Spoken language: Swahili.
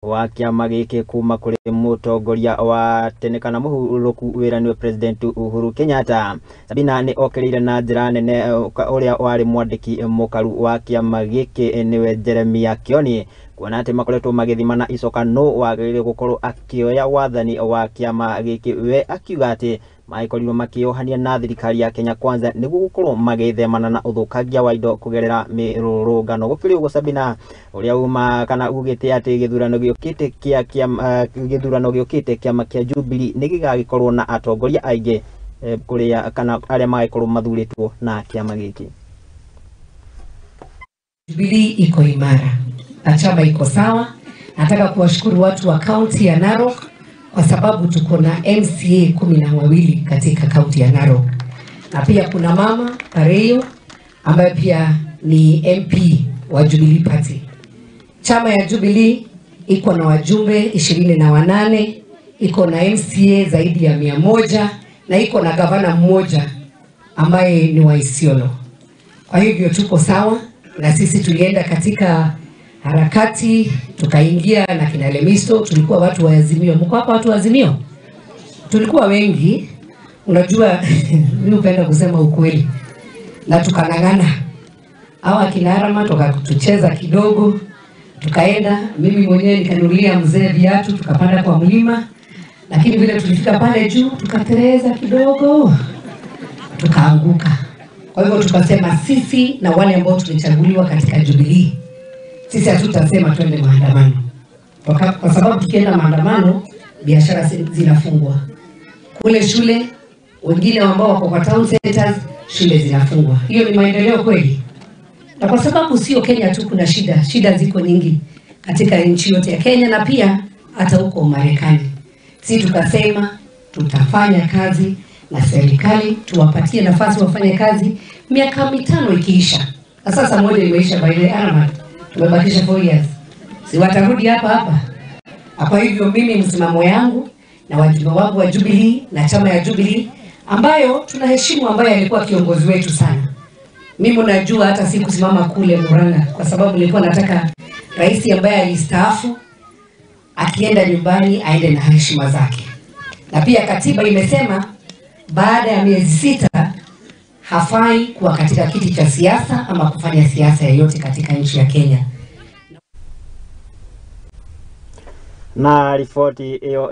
Wa kĩama gĩkĩ kuma kũrĩ mũtongoria wa tene kana mũhurũku wĩra nĩwe President Uhuru Kenyatta. Sabina nĩ okĩrĩire na njĩra nene ũrĩa warĩ mwandĩki mũkaru wa kĩama gĩkĩ nĩwe Jeremiah Kioni, kuona atĩ makoretwo magĩthimana icoka nũ wagĩrĩire gũkorwo akĩoya wathani wa kĩama gĩkĩ, we akiuga atĩ magĩkorirwo makĩohania na thirikari ya Kenya Kwanza nĩguo gũkorwo magĩthemana na ũthũkangia wa indo kũgerera mĩrũrũngano. Gũkĩrĩ ũguo Sabina ũrĩa uma kana ugĩte atĩ gĩthurano gĩũkĩte kĩa gĩthurano gĩũkĩte kĩama kĩa Jubilee nĩ gĩgagĩkorwo na atongoria aingĩ kũrĩa kana arĩa magĩkorwo mathurĩtwo na kĩama gĩkĩ. Jubilee iko imara na chama iko sawa. Nataka kuwashukuru watu wa kaunti ya Narok kwa sababu tuko na MCA 12 katika kaunti ya Narok, na pia kuna mama Pareyo ambaye pia ni MP wa Jubilee Party. Chama ya Jubilee iko na wajumbe 28, iko na MCA zaidi ya 100 na iko na gavana mmoja ambaye ni wa Isiolo. Kwa hivyo tuko sawa, na sisi tulienda katika harakati tukaingia na kina Lemisto, tulikuwa watu wa Azimio. Mko hapa watu wa Azimio? Tulikuwa wengi, unajua mimi hupenda kusema ukweli. Na tukanangana. Hawa kina Arama tukatucheza kidogo, tukaenda, mimi mwenyewe nikanunulia mzee viatu, tukapanda kwa mlima. Lakini vile tulifika pale juu tukatereza kidogo, tukaanguka. Kwa hivyo tukasema sisi na wale ambao tulichaguliwa katika Jubilee, sisi hatutasema twende maandamano. Kwa sababu tukienda maandamano biashara zinafungwa. Kule shule wengine ambao wako kwa town centers shule zinafungwa. Hiyo ni maendeleo kweli? Na kwa sababu sio Kenya tu kuna shida, shida ziko nyingi katika nchi yote ya Kenya na pia hata huko Marekani. Sisi tukasema tutafanya kazi na serikali, tuwapatie nafasi wafanye kazi miaka 5 ikiisha. Na sasa moja imeisha by the Arama, tumebakisha 4 years. Si watarudi hapa hapa. Kwa hivyo mimi msimamo yangu na wajumbe wangu wa Jubilee na chama ya Jubilee ambayo tunaheshimu, ambaye alikuwa kiongozi wetu sana. Mimi najua hata sikusimama kule Murang'a kwa sababu nilikuwa nataka rais ambaye alistaafu akienda nyumbani aende na heshima zake. Na pia katiba imesema baada ya miezi 6 hafai kuwa katika kiti cha siasa ama kufanya siasa yoyote katika nchi ya Kenya. Na ripoti hiyo.